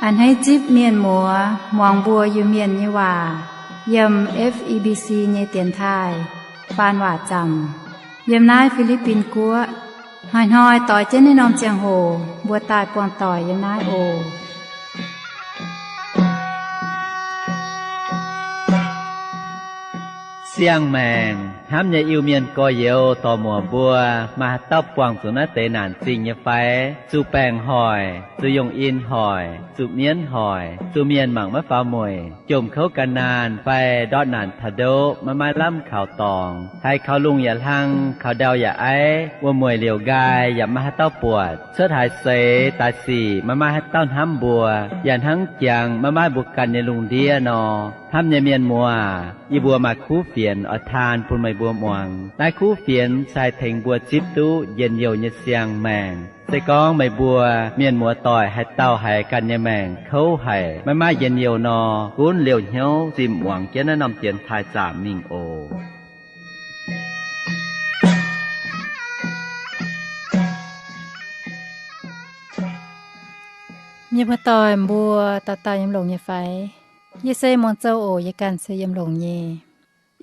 A'hneiv zipv mienh muoz muangx mbuo Iu-Mienh nyei waac yiem F E B C nyei dienx taaih faan waac zaamc yiem naaiv Fi^li^bin Guoqv. Hnoi-hnoi doix jienv naaiv norm ziangh hoc mbuo daaih buangh doic yiem naaiv oc. Siang-maengc hnamv nyei Iu-Mienh gorx-youz dorc-muoc mbuo, maaih haaix dauh buangh zuqc naaiv deix naanc zingh nyei fai? Zuqc baengc hoic, zuqc yungh in hoic, zuqc mienv hoic, zuqc mienh mangc maiv faaux mueic, jomc kouv gan naanh fai ndortv naanc taux ndoqv maiv maaih lamh kaux dorngx, haiz kaux lungh yaac hlang, kaux ndau yaac aiv, wuom-mueic liouc nqaai yaac maiv maaih haaix dauh buatc, cuotv haaix seix daaih sic maiv maaih haaix dauh hnamv mbuo, yaac hnangv jangx maiv maaih mbuo ganh nyei lungh ndiev nor. Hnamv nyei mienh muoz, yie mbuo maaih kuv fienx oix taan bun meih mbuo muangx. Naaiv kuv fienx se haih tengx mbuo zipv duqv njien-youh nyei siang-maengc. Se gorngv meih mbuo mienh muoz-doic haaix dauh haiz ganh nyei maengc kouv haic, maiv maaih njien-youh nor, gunv liouh hnyouv zimh muangx jienv naaiv norm dienx taaih zaamc mingh oc. Mienh muoz-doic mbuo dauh dauh yiem longx nyei fai? Yie se Muangh Zou oc. Yie ganh se yiem longx nyei.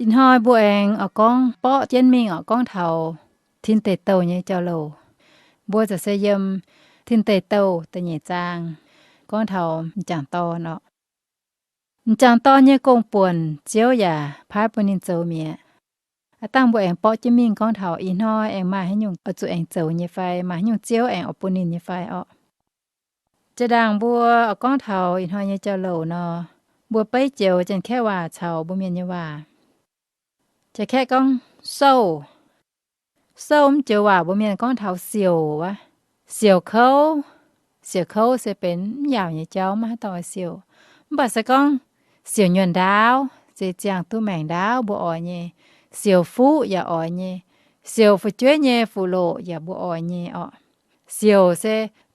Ih hnoi mbuo aengx oix gorngv borqv jienv mingh oc, gorngv taux Tin Deic Douh nyei jauv-louc. Mbuo ziouc se yiem Tin Deic Douh da'nyeic zaang, gorngv taux m'jangc dorn oc. M'jangc dorn nyei gong-buonc Ziouv yaac paaiv bun ninh zoux mi'aqv. Aav dangh mbuo aengx borqv jienv mingh gorngv taux ih hnoi aengx maaih haaix nyungc oix zuqc aengx zoux nyei fai, maaih haaix nyungc Ziouv aengx oix bun ninh nyei fai orqc. Jaa-ndaangc mbuo oix gorngv taux ih hnoi nyei jauv-louc nor, mbuo beiv joux Janx-Kaeqv waac caux mbuo Mienh nyei waac. Janx-Kaeqv gorngv souv. Souv mv joux waac mbuo Mienh gorngv taux siouc wuov. Siouc kouv. Siouc kouv se benx mv yaauc nyei jauv, maiv haaix dauh oix siouc. Mv baac se gorngv siouc nyuonh ndaauv, se ziangh duqv maengc ndaauv mbuo oix nyei. Siouc fuqv yaac oix nyei. Siouc fu'jueiv nyei fuqv-loqc yaac mbuo oix nyei orqc. Siouc se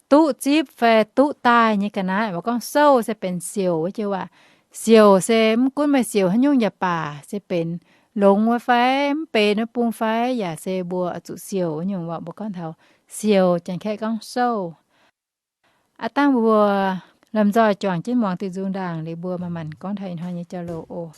duqv zipv fai duqv daaih nyei ga'naaiv. Mbuo gorngv souv se benx siouc wuov joux waac. Siouc se mv gunv meih siouc haaix nyungc yaac baac, se benx longx wuov fai mv benx wuov bung fai, yaac se mbuo oix zuqc siouc wuov nyungc waac mbuo gorngv taux siouc, Janx-Kaeqv gorngv souv. Aav dangh mbuo lomh nzoih juangc jienv muangx diuh nzung ndaangc liuz mbuo manc-manc gorngv taux ih hnoi nyei jauv-louc oc.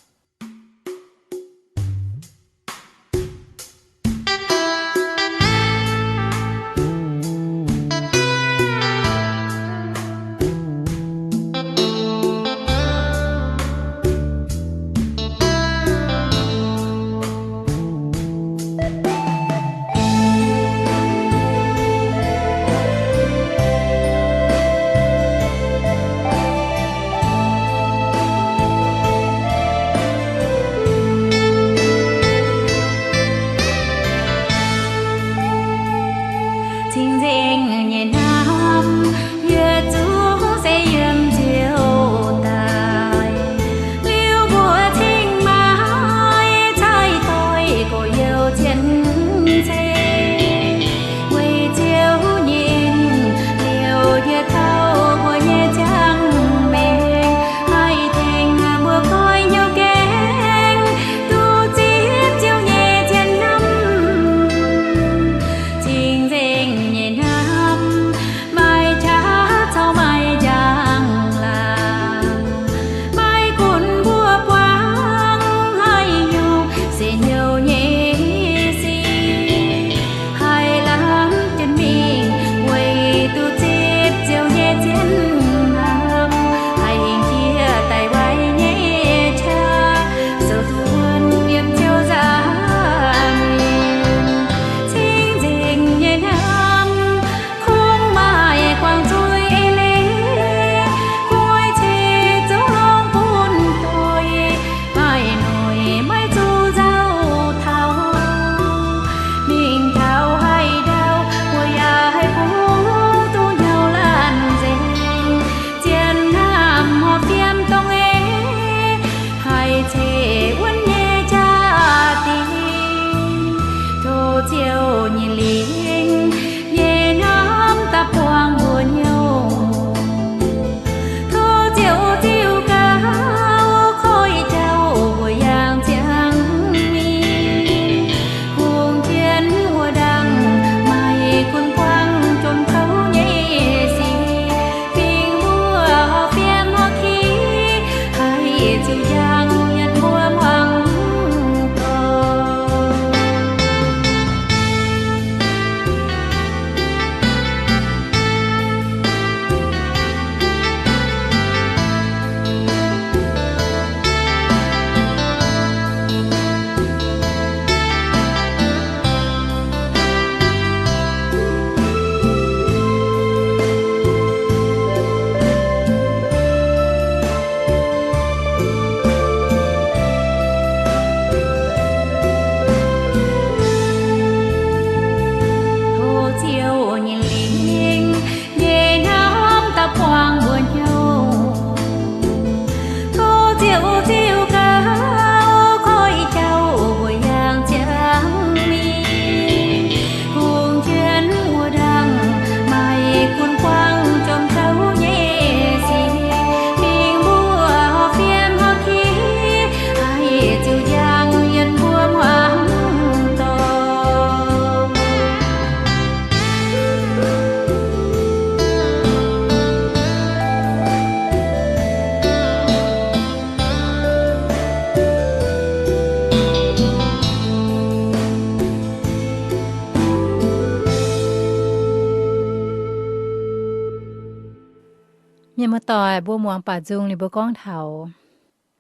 Mienh muoz-doic, mbuo muangx baac nzung liuz mbuo gorngv taux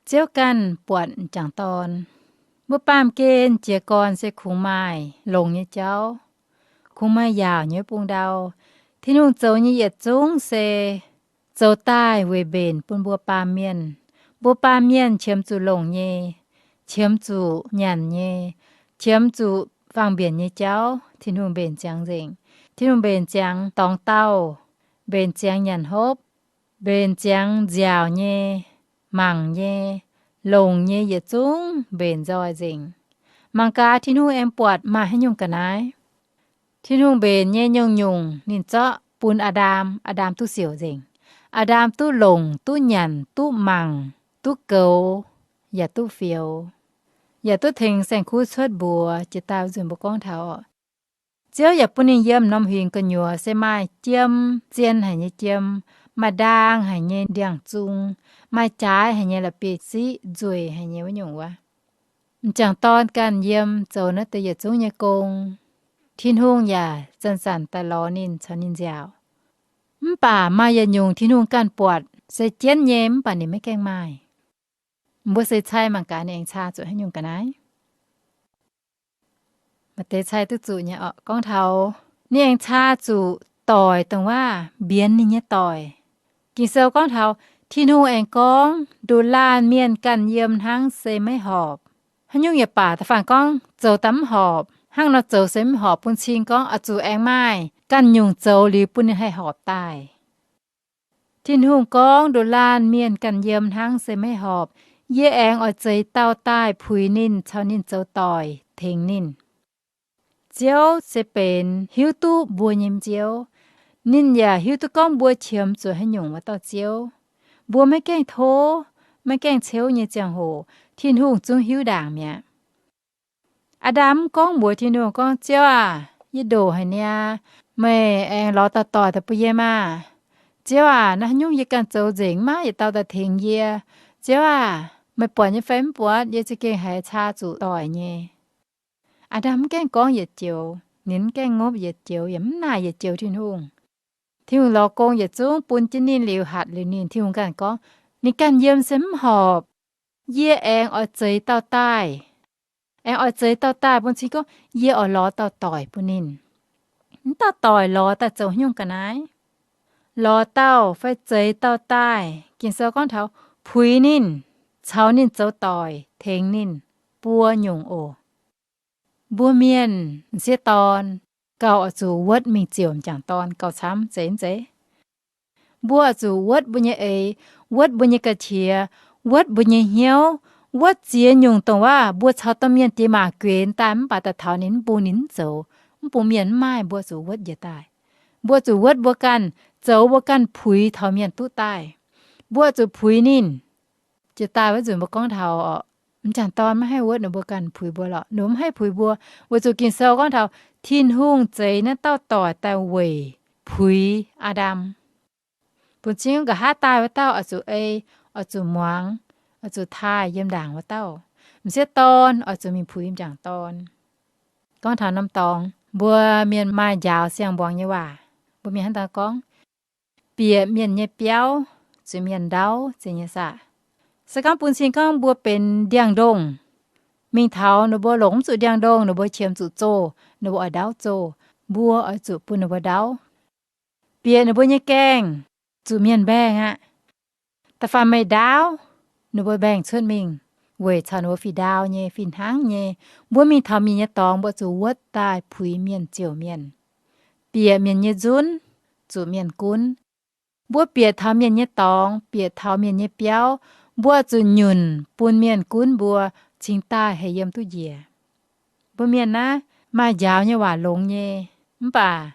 Ziouv ganh buatc m'jangc dorn. Mbuo baamh gen jiez gorn se kungx maaih longx nyei jauv, kungx maaih yaauc nyei bung ndau. Tin-Hungh zoux nyei yietc zungv se zoux daaih weic mbenc bun mbuo baamh mienh. Mbuo baamh mienh qiemx zuqc longc nyei, qiemx zuqc nyanc nyei, qiemx zuqc fangx-mbienc nyei jauv, Tin-Hungh mbenc ziangx nzengc. Tin-Hungh mbenc ziangx dorngx dauh, mbenc ziangx nyanc hopv, mbenc ziangx nziaauc nyei, mangc nyei, longc nyei, yietc zungv mbenc nzoih nzengc. Mangc gaax Tin-Hungh aengx buatc maaih haaix nyungc ga'naaiv. Tin-Hungh mbenc nyei nyungc-nyungc ninh zorqv bun Aa^ndam. Aa^ndam duqv siouc nzengc. Aa^ndam duqv longc, duqv nyanc, duqv mangc, duqv goux, yaac duqv fioux, yaac duqv tengx saeng-kuv cuotv mbuox. Jiex daaih wuov nzunc mbuo gorngv taux, Ziouv yaac bun ninh yiem norm huingx gu'nyuoz se maaih jiem, zien haic nyei jiem, maaih ndaang haic nyei ndiangx-zung, maaih jaaix haic nyei la'bieiv-siqv, nzueic haic nyei wuov nyungc wuov. M'jangc dorn ganh yiem zoux naaiv deix yietc zungv nyei gong. Tin-Hungh yaac zanc-zanc daaih lorz ninh caux ninh nziaauc. Mv baac maaih yietc nyungc Tin-Hungh ganh buatc se jienv nyei, mv baac ninh maiv gaengh maaih. Mbuo se cai mangc gaax ninh aengx caa zuqc haaix nyungc ga'naaiv. Maaih deix cai duqv zuqc nyei oc. Gorngv taux ninh aengx caa zuqc doic, dongh waac mbienx ninh nyei doic. Ging-Sou gorngv taux Tin-Hungh aengx gorngv, nduqc laanh mienh ganh yiem hnangv se maiv horpc. Haaix nyungc yaac baac, da'faanh gorngv zoux daaih mv horpc, hnangv nor zoux se mv horpc, bun cing gorngv oix zuqc aengx maaih ganh nyungc zoux liuz bun ninh haih horpc daaih. Tin-Hungh gorngv, nduqc laanh mienh ganh yiem hnangv se maiv horpc. Yie aengx oix zeix dauh daaih puix ninh, caux ninh zoux doic tengx ninh. Ziouv se benx hiuv duqv mbuo nyei Ziouv. Ninh yaac hiuv duqv gorngv mbuo qiemx zuqc haaix nyungc wuov dauh Ziouv. Mbuo maiv gaengh tov, maiv gaengh ceuv nyei ziangh hoc, Tin-Hungh zungv hiuv ndaangc mi'aqv. Aa^ndam mv gorngv mbuox Tin-Hungh gorngv, Ziouv aac, yie ndoqc haic niaa, meih aengx lorz dauh doic daaih bun yie maah! Ziouv aac, naaiv haaix nyungc yie ganh zoux nzengc, maiv maaih yietc dauh daaih tengx yie. Ziouv aac, meih buatc nyei fai mv buatc, yie za'gengh haiz caa zuqc doic nyei. Aa^ndam mv gaengh gorngv yietc joux, ninh mv gaengh ngopv yietc joux, yaac mv naaic yietc joux Tin-Hungh. Tin-Hungh lorz gong yietc zungv bun jienv ninh liuz, hatc liuz ninh, Tin-Hungh ganh gorngv, ninh ganh yiem se mv horpc. Yie aengx oix zeix dauh daaih. Aengx oix zeix dauh daaih bun cing gorngv yie oix lorz dauh doic bun ninh. Mv dauh doic lorz daaih zoux haaix nyungc ga'naaiv? Lorz dauh fai zeix dauh daaih, Ging-Sou gorngv taux puix ninh, caux ninh zoux doic tengx ninh buo nyungc oc. Mbuo mienh m'sieqv dorn gauh oix zuqc wuotv mingh ziouc m'jangc dorn gauh camv, zeiz mv zeiz? Mbuo oix zuqc wuotv mbuo nyei eix, wuotv mbuo nyei ga'qiex, wuotv mbuo nyei hnyouv, wuotv ziex nyungc dongh waac mbuo caux domh mienh diex maac guenx daaih mv baac daaih taux ninh mv bung ninh mv zoux, mv bung mienh mv maaih, mbuo zuqc wuotv njiec daaih. Mbuo zuqc wuotv mbuo ganh, zoux mbuo ganh puix taux mienh duqv daaih. Mbuo zuqc puix ninh. Jiex daaih wuov nzunc mbuo gorngv taux oc, m'jangc dorn maiv haih wuotv ninh mbuo ganh puix mbuo lorqc, ninh mbuo mv haih puix mbuo, weic zuqc Ging-Sou gorngv taux Tin-Hungh zeix naaiv dauh doic daaih weic puix Aa^ndam. Bun cing nqa'haav daaih wuov dauh oix zuqc ei, oix zuqc muangx, oix zuqc taaih yiem ndaangc wuov dauh. M'sieqv dorn oix zuqc mingh puix m'jangc dorn. Gorngv taux norm dorngx, mbuo mienh maaih njaaux siang-mbuangz nyei waac. Mbuo mienh hnangv daaih gorngv, bieqc mienh nyei biauv, zuqc mienh ndau, zeiz nyei saah? Se gorngv bun cing gorngv mbuo benx ndiangx-ndongh, mingh taux ninh mbuo longc mv zuqc ndiangx-ndongh, ninh mbuo qiemx zuqc zoh, ninh mbuo oix ndau zoh, mbuo oix zuqc bun ninh mbuo ndau. Bieqc ninh mbuo nyei gaengh, zuqc mienh mbaengh aqv. Da'faanh meih ndaauv, ninh mbuo mbaengh cuotv mingh, weic caux ninh mbuo fih ndaauv nyei, fih hnangv nyei. Mbuo mingh taux mienh nyei dorngx, mbuo zuqc wuotv daaih puix mienh, ziouc mienh. Bieqc mienh nyei nzunv, zuqc mienh gunv. Mbuo bieqc taux mienh nyei dorngx, bieqc taux mienh nyei biauv, mbuo zuqc nyunc bun mienh gunv mbuo, cingx daaih heh yiem duqv njiec. Mbuo mienh naaiv maaih njaaux nyei waac longx nyei, mv baac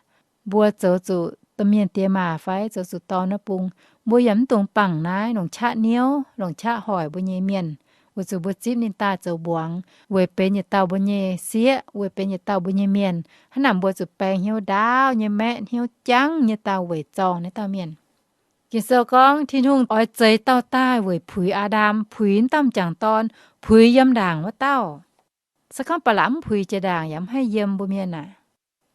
mbuo zoux zuqc domh mienh diex maac fai zoux zuqc dorn wuov bung, mbuo yaac mv dungx bangc naaiv longc qaqv niouv, longc qaqv hoic mbuo nyei mienh, weic zuqc mbuo zipv ninh daaih zoux mbuangz, weic benx yietc dauh mbuo nyei sieqv, weic benx yietc dauh mbuo nyei mienh. Hnangv naaic mbuo zuqc baeng hnyouv ndaauv nyei, maeqv hnyouv jangv nyei daaih weic zorng naaiv dauh mienh. Ging-Sou gorngv Tin-Hungh oix zeix dauh daaih weic puix Aa^ndam, puix m'dauh m'jangc dorn, puix yiem ndaangc wuov dauh. Se gorngv ba'laqc mv puix jiex ndaangc yaac mv haih yiem mbuo mienh aac.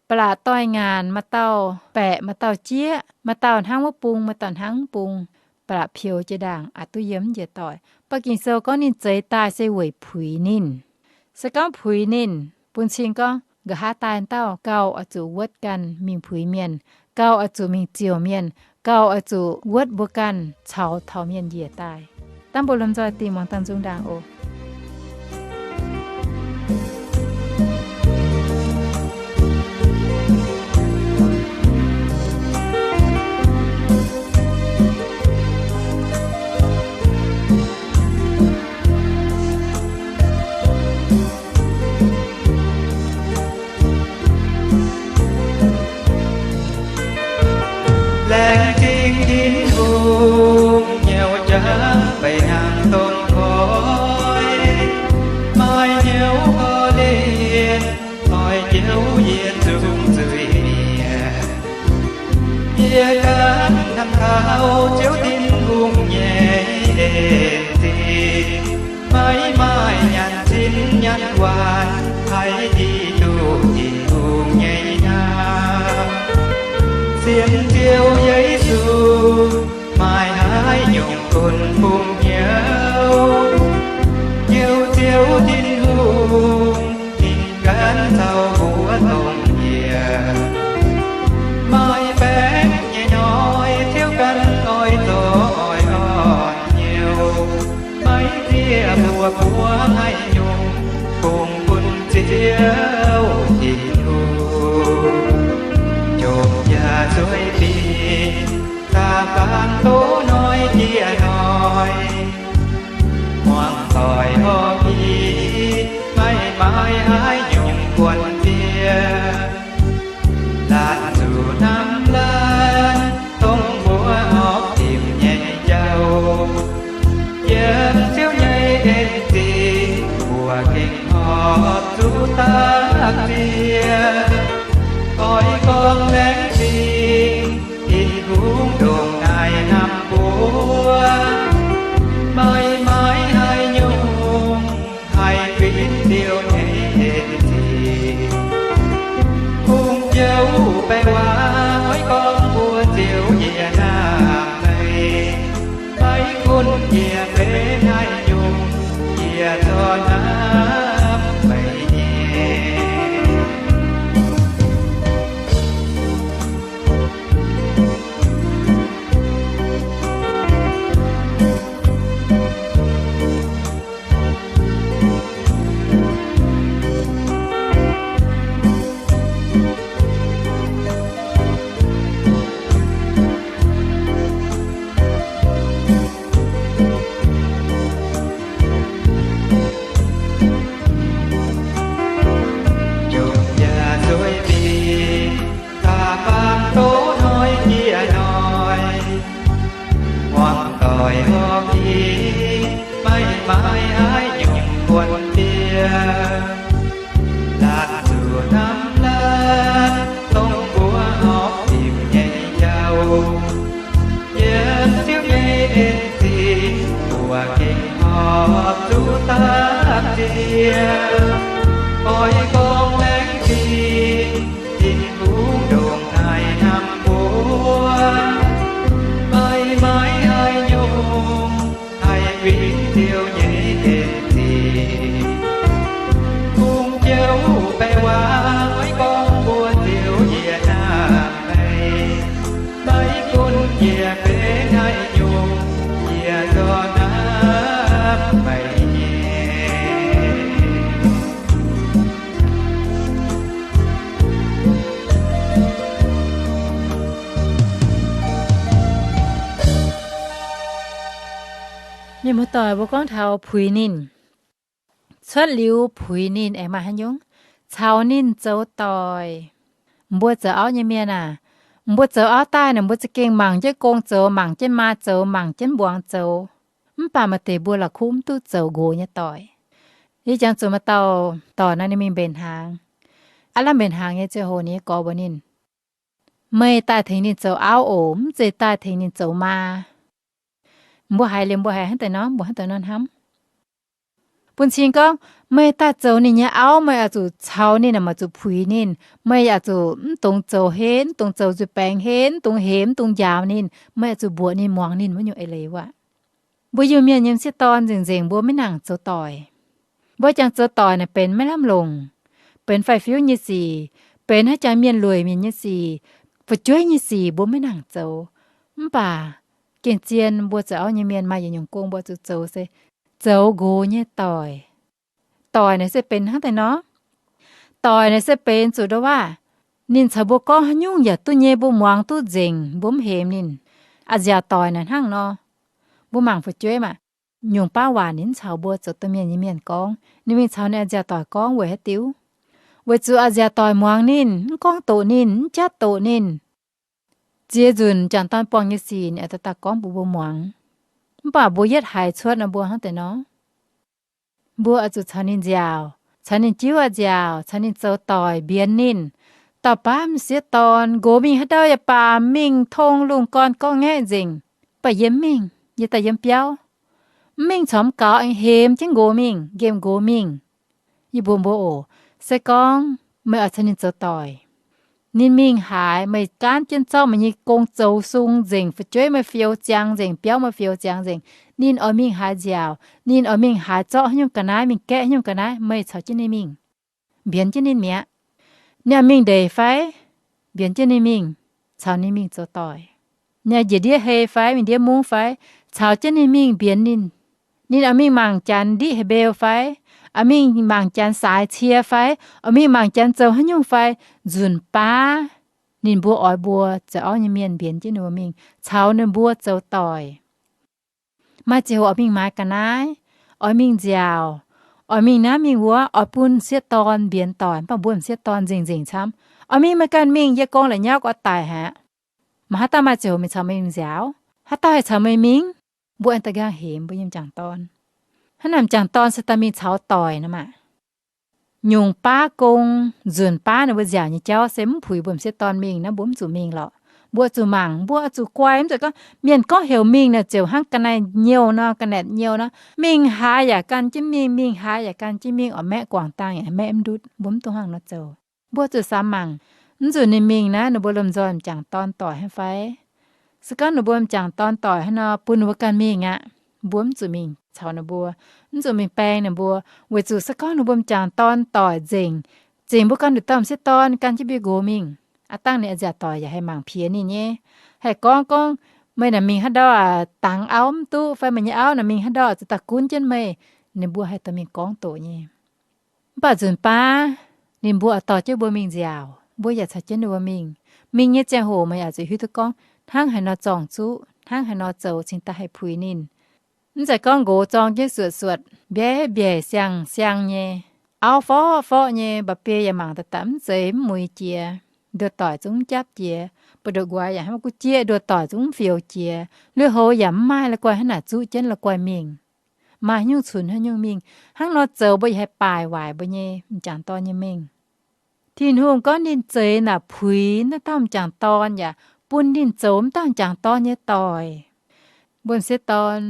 Ba'laqc doix-ngaanc, maaih dauh baeqc, maaih dauh jieqv, maaih dauh hnangv wuov bung, maaih dauh hnangv mv bung, ba'laqc peux jiex ndaangc aqc duqv yiem njiec doic. Mv baac Ging-Sou gorngv ninh zeix daaih se weic puix ninh. Se gorngv puix ninh, bun cing gorngv nqa'haav daaih dauh gauh oix zuqc wuotv ganh mingh puix mienh, gauh oix zuqc mingh ziouc mienh, gauh oix zuqc wuotv mbuo ganh caux taux mienh njiec daaih. Dangv mbuo lomh nzoih dingh muangx dangh nzung ndaangc oc. Laengz zingh Tin-Hungh, nyouz jaax beic nangh dongh koiv, maaih hnyouv korv-lienh, oix joux yie zungv zuiz-mienh. Yie ganh hnamv taux Ziouv Tin-Hungh nyei en zingh, maiv maaih nyanc zinh nyanc waanc, haih hiuv duqv Tin-Hungh nyei hnamv. Sienx Ziouv Yesu, maaih haaix nyungc gunv bung hnyouv, hnyouv Ziouv Tin-Hungh, ninh ganh caux mbuo dongh yie. Maaih baengc nyei hnoi, Ziouv ganh oix zorqv oix orn hnyouv, maiv zieqv mbuo buov haaix nyungc, kungx bun Ziouv Tin-Hungh jomc yaac zueiz binc, da'faanh doz hnoi jiex hnoi, muangx doic horpc i, maiv maaih haaix nyungc buonv diev. Laanh zuqc hnamv laanh, dongh mbuo horpc dimc nyei jauv. Yiem Ziouv nyei en zingh, mbuo gengh horpc zuqc daaih ziex. Oix gorngv laengz zingh Tin-Hungh ndongc naaiv hnamv mbuo, maiv maaih haaix nyungc haih fih Ziouv nyei en zingh. Kungx joux baengh waac oix gorngv mbuox Ziouv yie hnamv meih, maiv gunv yie benx haaix nyungc, yie corc hnamv meih nyei. Jomc yaac zueiz binc, da'faanh doz hnoi jiex hnoi, muangx doic horpc i, maiv maaih haaix nyungc buonv diev. Laanh zuqc hnamv laanh, dongh mbuo horpc dimc nyei jauv. Yiem Ziouv nyei en zingh, mbuo gengh horpc Horpc zuqc dapv nziex, oix gorngv laengz zingh, Tin-Hungh ndongc naaiv hnamv mbuo. Maiv maaih haaix nyungc haih fingx Ziouv nyei en zingh. Kungx jouv baeqc waac oix gorngv mbuox Ziouv yie hnamv meih. Maiv gunv yie benx haaix nyungc, yie zorqv hnamv meih nyei. Mienh muoz-doic, mbuo gorngv taux puix ninh, cuotv liuz puix ninh aengx maaih haaix nyungc? Caux ninh zoux doic. Mbuo zoux auv nyei mienh aah, mbuo zoux auv daaih naaic, mbuo za'gengh mangc jienv gong zoux, mangc jienv maa zoux, mangc jienv mbuangz zoux. Mv baac maaih deix mbuo la'kuqv mv duqv zoux nqox nyei doic. Yie jangx zuqc maaih dauh doic naaiv, ninh mingh mbenc hnaangx. Aav lamh mbenc hnaangx nyei ziangh hoc ninh nyei gorx mbuox ninh, meih daaih tengx ninh zoux auv oc, mv zeiz daaih tengx ninh zoux maa. Mbuo haiz liuz mbuo haiz hnangv deix nor, mbuo hnangv deix nor hnamv. Bun cing gorngv, meih daaih zoux ninh nyei auv, meih oix zuqc caux ninh, meih oix zuqc puix ninh, meih oix zuqc mv dungx zoux henv, mv dungx zoux nzuih baengx henv, mv dungx hemx, mv dungx njaaux ninh, meih oix zuqc mbuoqc ninh, muangx ninh wuov nyungc eix leiz wuov. Mbuo Iu-Mienh nyei m'sieqv dorn nzengc-nzengc mbuo maiv nangc zoux doic. Mbuo jangx zoux doic naaic benx maiv lamh longc, benx faix-fiuv nyei sic, benx haaix jangx mienh lueic mienh nyei sic, fu'jueiv nyei sic mbuo maiv nangc zoux. Mv baac gengh zien mbuo zoux auv nyei mienh maaih yietc nyungc gong mbuo zuqc zoux se zoux nqox nyei doic. Doic naaic se benx hnangv deix nor. Doic naaic se benx zuqc ndoh waac, ninh caux mbuo gorngv haaix nyungc yaac duqv nyei, mbuo muangx duqv nzengc, mbuo mv hemx ninh. A'nziaauc doic naaic hnangv nor. Mbuo mangc fu'jueiv maah, nyungc baav waac ninh mv caux mbuo zoux domh mienh nyei mienh gorngv, ninh mingh caux ninh a'nziaauc doic gorngv weic haaix diuc? Weic zuqc a'nziaauc doic muangx ninh, mv gorngv doqc ninh, mv jatv doqc ninh. Ziex nzunc m'jangc dorn buangh nyei sic ninh aengx daaih gorngv bun mbuo muangx. Mv baac mbuo yietv haiz cuotv nor mbuo hnangv deix nor. Mbuo oix zuqc caux ninh nziaauc, caux ninh jiuv a'nziaauc, caux ninh zoux doic mbienx ninh. Dauh baav m'sieqv dorn nqox mingh haaix ndau yaac baac, mingh tong lungh gorn gorngv ngaeqv nzengc, mv baac yie mv mingh, yie daaih yiem biauv. Mv mingh corc mv gaux, aengx hemx jienv nqox mingh, nqemh nqox mingh. Yie mbuox mbuo oc, se gorngv meih oix caux ninh zoux doic, ninh mingh haaix, meih gaanv jienv zorqv meih nyei gong zoux sung nzengc, fu'jueiv meih fioux ziangx nzengc, biauv meih fioux ziangx nzengc, ninh oix mingh haaix nziaauc, ninh oix mingh haaix zorqv haaix nyungc ga'naaiv, mingh gaeqv haaix nyungc ga'naaiv, meih caux jienv ninh mingh, mbienx jienv ninh mi'aqv. Ninh oix mingh ndeic fai, mbienx jienv ninh mingh, caux ninh mingh zoux doic. Ninh oix njiec ndiev hei fai, mingh ndiev mungv fai, caux jienv ninh mingh mbienx ninh. Ninh oix mingh mangc janx ndiqv haaix mbeu fai, oix mingh mangc janx saaix cie fai, oix mingh mangc janx zoux haaix nyungc fai, nzunc baav ninh mbuo oix mbuo zoux auv nyei mienh mbienx jienv ninh mbuo mingh, caux ninh mbuo zoux doic. Maaih ziangh hoc oix mingh maaiz ga'naaiv, oix mingh nziaauc, oix mingh naaiv mingh wuov, oix bun m'sieqv dorn mbienx doic, mv baac mbuo m'sieqv dorn nzengc-nzengc camv. Oix mingh meih ganh mingh, yie gong la'nyauv oix daic haic. Mv baac haaix dauh maaih ziangh hoc mingh caux meih mingh nziaauc? Haaix dauh haih caux meih mingh? Mbuo aengx daaih nqaang hemx mbuo nyei m'jangc dorn. Hnangv naaic m'jangc dorn se daaih mingh caux doic nor maah. Nyungc baav gong, nzunc baav ninh mbuo nziaauc nyei jauv se mv puix mbuo m'sieqv dorn mingh naaiv, mbuo mv zuqc mingh lorqc. Mbuo zuqc mangc, mbuo zuqc guai, mv zeiz gorngv mienh gorngv heuc mingh naaic ziouc hnangv ga'naaiv nyouh nor, ga'naaiv nyouh nor, mingh haaix yaac gan jienv mingh, mingh haaix yaac gan jienv mingh, oix maeqv guangc dangh yaac maeqv mv ndutv, mbuo mv dungx hnangv nor zoux. Mbuo zuqc samx mangc, mv zuqc ninh mingh naaiv ninh mbuo lomh nzoih m'jangc dorn doic hnangv fai? Se gorngv ninh mbuo m'jangc dorn doic hnangv nor, bun ninh mbuo ganh mingh aqv. Mbuo mv zuqc mingh caux ninh mbuo, mv zuqc mingh baeng ninh mbuo, weic zuqc se gorngv ninh mbuo m'jangc dorn doic nzengc, zingc mbuo ganh nduqc dauh m'sieqv dorn gan jienv mbuo nqox mingh. Aav dangh ninh a'nziaauc doic yaac haih mangc piex ninh nyei, haih gorngv gorngv, meih naaic mingh haaix ndau aac, dangx auv mv duqv fai meih nyei auv naaic mingh haaix ndau aac, zuqc daaih gunv jienv meih. Ninh mbuo haih dorh mingh gorngv doqc nyei. Mv baac nzunc baav ninh mbuo oix dorh jienv mbuo mingh nziaauc, mbuo yaac caux jienv ninh mbuo mingh. Mingh nyei ziangh hoc meih yaac zuqc hiuv duqv gorngv hnangv haaix nor zorngc zuqv, hnangv haaix nor zoux cingx daaih haih puix ninh. Mv zeiz gorngv nqox zorng jienv suotc-suotc, mbiaeqv mbiaeqc siang-siang nyei, auv forv-forv nyei, mba'biei yaac mangc daaih daaih mv zeiz mv muiz jiex, nduoh doic zungv mv japv jiex, mbu'ndongx nquaix yaac hnangv maiv guv jieqv, nduoh doic zungv mv fioux jiex, lui-houx yaac mv maaih la'guaih hnangv naaic zuqv jienv la'guaih mingh. Maaih haaix nyungc cunx haaix nyungc mingh. Hnangv nor zoux mbuo yaac haih baaic waaic mbuo nyei m'jangc dorn nyei mengh. Tin-Hungh gorngv ninh zeix naaic puix naaiv dauh m'jangc dorn yaac bun ninh zoux m'dauh m'jangc dorn nyei doic. Mbuo m'sieqv dorn,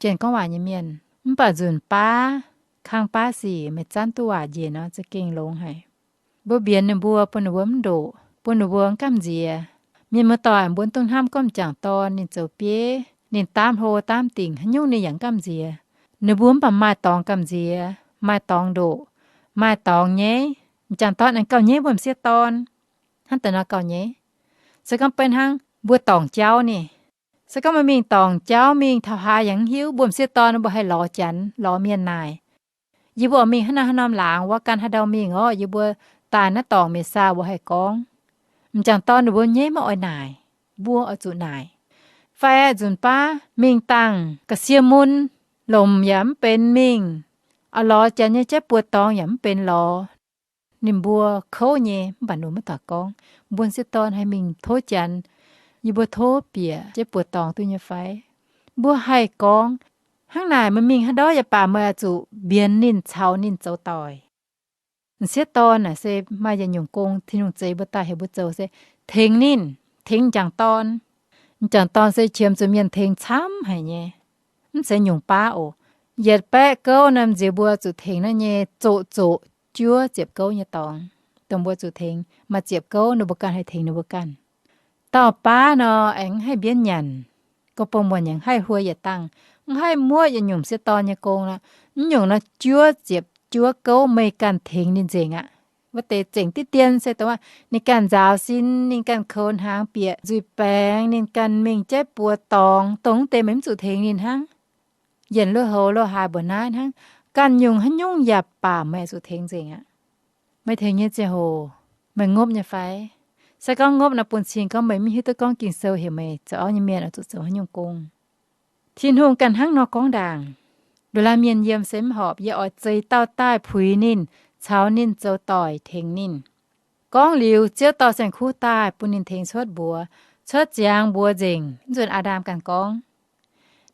janx gorngv waac nyei mienh, Mv baac nzunc baav, kangv baav sic meih zanv duqv waac njiec nor za'gengh longx haic. Mbuo mbienx ninh mbuo, bun ninh mbuo mv ndoqc, bun ninh mbuo mv gamh nziex. Mienh muoz-doic, mbuo dongh hnamv gorngv m'jangc dorn ninh zoux bieiv, ninh daamv hlo daamv dingc, haaix nyungc ninh yaac mv gamh nziex. Ninh mbuo mv baac maaih dorngx gamh nziex, maaih dorngx ndoqc, maaih dorngx nyaiv. M'jangc dorn aengx gauh nyaiv mbuo m'sieqv dorn. Hnangv deix nor gauh nyaiv. Se gorngv beiv hnangv mbuo dorngc jauv ni, se gorngv mbuo mingh dorngc jauv mingh taux haaix yaac mv hiuv, mbuo m'sieqv dorn mbuo haih lorz janx lorz mienh naaic, yie mbuo oix mingh haaix norm haaix norm laangz, wuov ganh haaix ndau mingh orqc, yie mbuo daaih naaiv dorngc Mienh saa mbuo haih gorngv. M'jangc dorn ninh mbuo nyaiv maiv oix naaic, mbuo oix zuqc naaic. Fai nzunc baav mingh dangh ga'sie mun, lomc yaac mv benx mingh, oix lorz janx nyei jaiv buoz dorngx yaac mv benx lorz. Ninh mbuo kouv nyei, mv baac ninh mbuo maiv daaih gorngv. Mbuo m'sieqv dorn haih mingh tov janx, yie mbuo tov bieqc jaiv buoz dorngx duqv nyei fai? Mbuo haih gorngv. Hnangv naaic meih mingh haaix ndau yaac baac meih oix zuqc mbienx ninh, caux ninh zoux doic. M'sieqv dorn naaic se maaih yietc nyungc gong Tin-Hungh zeix mbuo daaih heuc mbuo zoux se tengx ninh, tengx m'jangc dorn. M'jangc dorn se qiemx zuqc mienh tengx camv haic nyei. Mv zeiz nyungc baav oc. Yietc baeqv gouv naaiv nziex mbuo zuqc tengx naaiv nyei zoqc zoqc juov ziepc gouv nyei dorngx, dongh mbuo zuqc tengx maaih ziepc gouv ninh mbuo ganh haih tengx ninh mbuo ganh. Dauh baav nor aengx mv haih mbienv nyanc, gorngv bou muonc yaac mv haih huo yietc dangh, mv haih muoqv yietc nyungc m'sieqv dorn nyei gong aqv. Mv nyungc nor juov ziepc juov gouv meih ganh tengx ninh nzengc aqv. Wuov deix zengc diqv dien se dongh ninh ganh nzaaux sin, ninh ganh koux hnaangx bieqc nzuih-baengx, ninh ganh mingh jaiv buoz dorngx, dongh wuov deix meih mv zuqc tengx ninh hnangv. Yienc lui-houx lo haaix mbuoqc naaiv hnangv, ganh nyungc haaix nyungc yaac baac meih oix zuqc tengx nzengc aqv. Meih tengx nyei ziangh hoc meih ngopv nyei fai? Se gorngv ngopv nor bun cing gorngv meih mv hiuv duqv gorngv Ging-Sou heuc meih zoux auv nyei mienh oix zuqc zoux haaix nyungc gong. Tin-Hungh ganh hnangv nor gorngv ndaangc. Nduqc laanh mienh yiem se mv horpc, yie oix zeix dauh daaih puix ninh, caux ninh zoux doic tengx ninh. Gorngv liuz, Ziouv dorh saeng-kuv daaih bun ninh tengx cuotv mbuox. Cuotv ziangx mbuox nzengc, mv nzunc Aa^ndam ganh gorngv.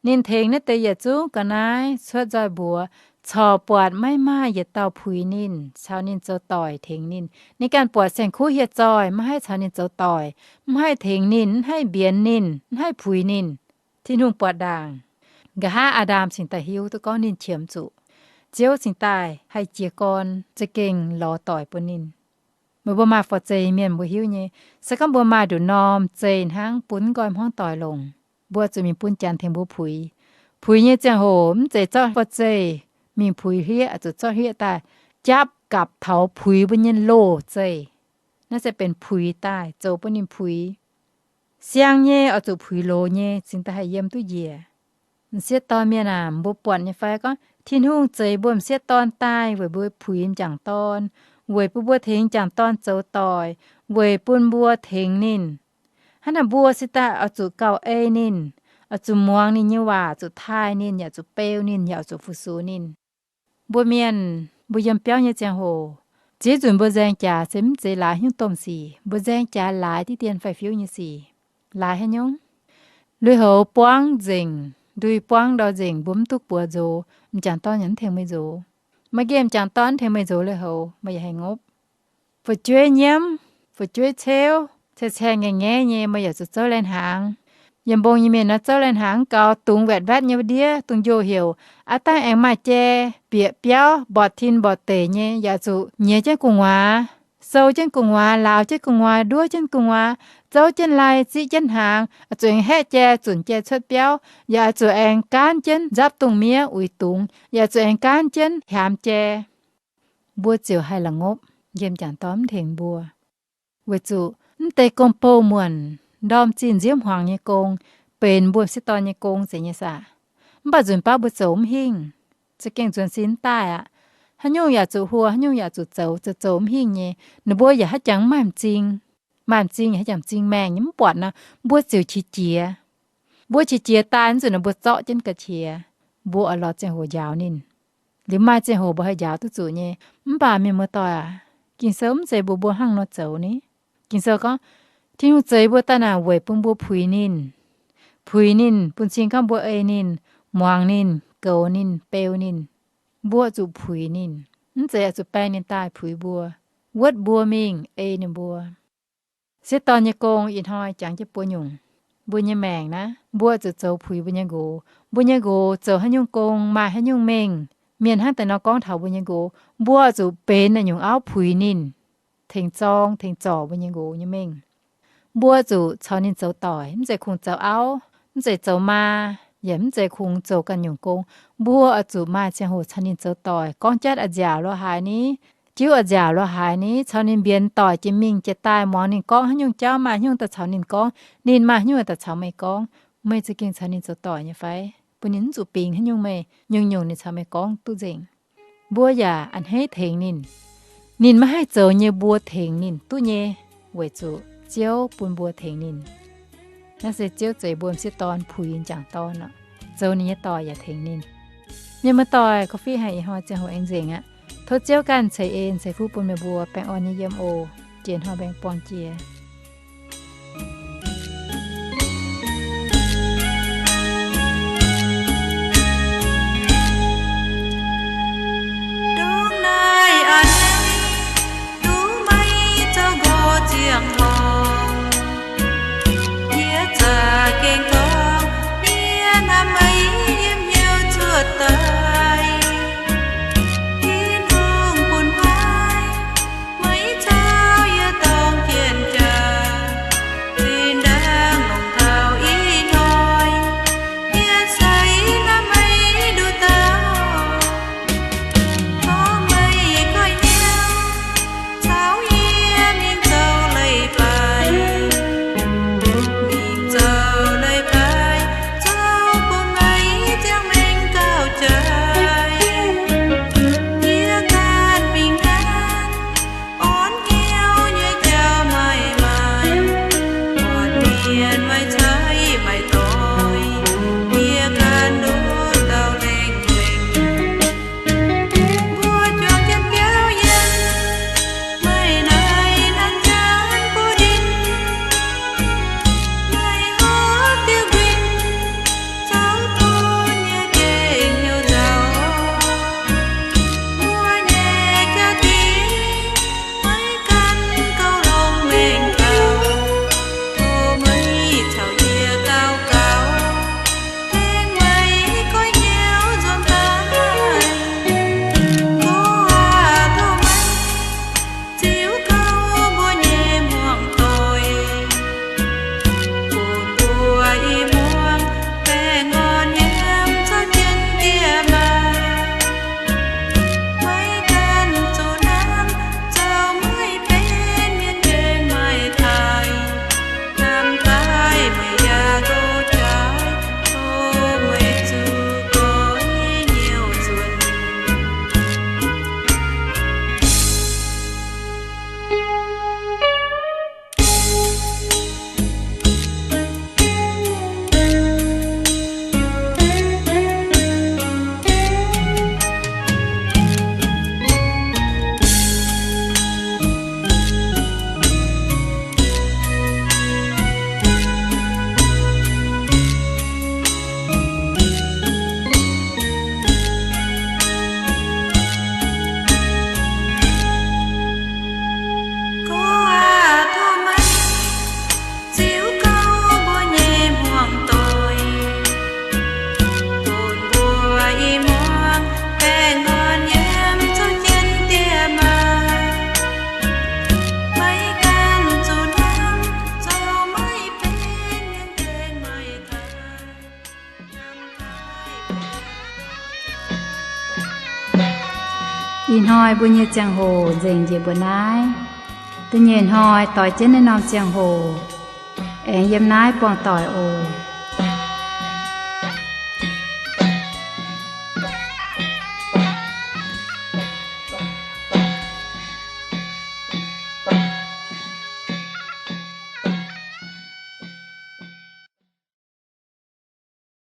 Ninh tengx naaiv deix yietc zungv ga'naaiv cuotv nzoih mbuox, corc buatc maiv maaih yietc dauh puix ninh, caux ninh zoux doic tengx ninh. Ninh ganh buatc saeng-kuv hieh zoih, maiv haih caux ninh zoux doic, mv haih tengx ninh, mv haih mbienx ninh, mv haih puix ninh. Tin-Hungh buatc ndaangc. Nqa'haav Aa^ndam cingx daaih hiuv duqv gorngv ninh qiemx zuqc. Ziouv cingx daaih haih jiez gorn za'gengh lorz doic bun ninh. Meih mbuo maaih forv-zeih mienh mbuo hiuv nyei, se gorngv mbuo maaih nduqc norm zeih hnangv bun nqoi hmuangv doic longc, mbuo zuqc mingh bun janx tengx mbuo puix. Puix nyei ziangh hoc mv zeiz zorqv forv-zeih mingh puix hlieqv, oix zuqc zorqv hlieqv daaih japv gapc taux puix mbuo nyei loz-zeih. Naaiv se benx puix daaih, zoux bun ninh puix. Siang nyei oix zuqc puix loz nyei cingx daaih haih yiem duqv njiec. M'sieqv dorn mienh aac, mbuo buatc nyei fai gorngv Tin-Hungh zeix mbuo m'sieqv dorn daaih weic mbuo puix m'jangc dorn, weic bun mbuo tengx m'jangc dorn zoux doic, weic bun mbuo tengx ninh. Hnangv naaic mbuo se daaih oix zuqc gauh ei ninh, oix zuqc muangx ninh nyei waac, zuqc taaih ninh, yaac zuqc beu ninh, yaac zuqc fu-sux ninh. Mbuo mienh mbuo yiem biauv nyei ziangh hoc, ziex nzunc mbuo nzaeng jaax se mv zeiz laaix hnyouv domh sic, mbuo nzaeng jaax laaix diqv dien fai fiuv nyei sic. Laaix haaix nyungc? Lui-houx buangv nzengc, ndui buangv ndau nzengc, mbuo mv duqv buoz nzox, m'jangc dorn yaac mv tengx meih nzox. Maaih nqemh m'jangc dorn mv tengx meih nzox lui-houx, meih yaac haih ngopv. Fu'jueiv nyiemv, fu'jueiv ceuv, caeng-caeng ngaengv-ngaengv nyei, meih yaac zuqc zouv lai-hnaangx. Yiem mbong nyei mienh nor zouv lai-hnaangx gaux, dungz waetc-waetv nyei ndiev, dungz-njoh heuc, aav dangh aengx maaih jai bieqc biauv mborqc tin mborqc deic nyei, yaac zuqc nyiex jienv gu'nguaaz, sou jienv gu'nguaaz, lauz jienv gu'nguaaz, nduov jienv gu'nguaaz, zouv jienv lai, ziqv jienv hnaangx, oix zuqc aengx haeqv jai, zunc jai cuotv biauv, yaac oix zuqc aengx gaanv jienv nzapv dungz miev uix dungz, yaac oix zuqc aengx gaanv jienv hiaamx jai. Mbuo ziouc haih la'ngopv, nqemh m'jangc dorn mv tengx mbuo. Weic zuqc mv deix gong-bou muonc, ndorm zinh nziouv hmuangx nyei gong, benx mbuo m'sieqv dorn nyei gong zeiz nyei saah. Mv baac nzunc baav mbuo zoux mv hingh, za'gengh nzuonx sin mv daaih aqv. Haaix nyungc yaac zuqc huo, haaix nyungc yaac zuqc zoux, zoux zoux mv hingh nyei. Ninh mbuo yaac haaix jangx mv maaih m'zing, maaih m'zing yaac haaix jangx m'zing maengh nyei, mv buatc nor, mbuo ziouc qiex jiez. Mbuo qiex jiez daaih, mv zuqc nor mbuo zorqv jienv ga'qiex, mbuo oix lorz ziangh hoc njaaux ninh. Liuz maaih ziangh hoc mbuo haih njaaux duqv zuqc nyei. Mv baac mienh muoz-doic aac, Ging-Sou mv zeiz mbuox mbuo hnangv nor zoux ni. Ging-Sou gorngv, Tin-Hungh zeix mbuo daaih naaic weic bun mbuo puix ninh. Puix ninh bun cing gorngv mbuo ei ninh, muangx ninh, goux ninh, beu ninh. Mbuo zuqc puix ninh. Mv zeiz oix zuqc baeng ninh daaih puix mbuo, wuotv mbuo mingh ei ninh mbuo. Sieqv dorn nyei gong ih hnoi jangx jienv buo nyungc. mbuo nyei maengc naaiv, mbuo zuqc zoux puix mbuo nyei nqox. Mbuo nyei nqox zoux haaix nyungc gong, maaih haaix nyungc mengh, mienh hnangv deix nor gorngv taux mbuo nyei nqox, mbuo zuqc benx naaic nyungc auv puix ninh, tengx zorng tengx zorc mbuo nyei nqox nyei mengh. Mbuo zuqc caux ninh zoux doic, mv zeiz kungx zoux auv, mv zeiz zoux maa, yaac mv zeiz kungx zoux ganh nyungc gong. Mbuo oix zuqc maaih ziangh hoc caux ninh zoux doic, gorngv jatv a'nziaauc lo haaix ni, jiuv a'nziaauc lo haaix ni, caux ninh mbienx doic jiex mingh jiex daaih, muangx ninh gorngv haaix nyungc jauv, maaih haaix nyungc daaih caux ninh gorngv, ninh maaih haaix nyungc daaih caux meih gorngv. Meih za'gengh caux ninh zoux doic nyei fai? Bun ninh mv zuqc bingx haaix nyungc meih, nyungc-nyungc ninh caux meih gorngv duqv nzengc. Mbuo yaac a'hneiv tengx ninh. Ninh maiv haih zoux nyei mbuo tengx ninh duqv nyei, weic zuqc Ziouv bun mbuo tengx ninh. Naaiv se Ziouv zeix mbuo m'sieqv dorn puix jangc dorn oc, zoux ninh nyei doic yaac tengx ninh. Mienh muoz-doic, korv-fiqv haic ih hnoi ziangh hoc aengx nzengc aqv. Tov Ziouv ganh ceix en ceix fuqv bun meih mbuo baengh orn nyei yiem oc. Jiex hnoi mbaengx buangh jiex. Dongh naaiv a'hneiv duqv meih zoux nqox ziangh hoc, yie za'gengh gorngv, yie naaiv meih yiem hnyouv cuotv daaih. Tin-Hungh bun paaiv meih caux yie dongh jienv jaax, zinh ndaangc longc taux ih hnoi, yie se naaiv meih nduqc dauh. Tov meih koiv hnyouv caux yie mingh zoux leiz-baaix, mingh zoux leiz-baaix, zoux bun meih ziangh maengc gauh jaaix. Yie ganh mingh hnangv, orn hnyouv nyei jauv maaih maaic, buatc mienh maaih ceix maaih doix, yie ganh nduqc dauh lengh lengh. Mbuo juangc jienv biauv yiem, meih naaic nanv janx buo ndin, meih horpc diuh nquin zoux bun yie gengh hnyouv nzauh. Mbuo nyei jaa-dingh maiv gan gauh longx mengh dauh, tov meih caux yie daux gaux, tengx meih goiv hnyouv nzuonx daaih. Kov aac, tov meih ziux gauh mbuo nyei hmuangv doic, bun mbuo i hmuangv baengh orn yiem zaux jienv diex maac. Maiv gan zuqc hnamv zoux maiv benx mienh gengh maaih taaih, hnamv daaih meih yaac ndoh jaaix, tov meih zuqc goiv hnyouv nzuonx. Kov aac, tov meih ziux gauh mbuo nyei hmuangv doic, bun mbuo i hmuangv baengh orn yiem zaux jienv diex maac. Maiv gan zuqc hnamv zoux maiv benx mienh gengh maaih taaih. Ih hnoi mbuo nyei ziangh hoc nzengc njiec mbuo naaiv. Da'nyeic hnoi doix jienv naaiv norm ziangh hoc aengx yiem naaiv buangh doic oc.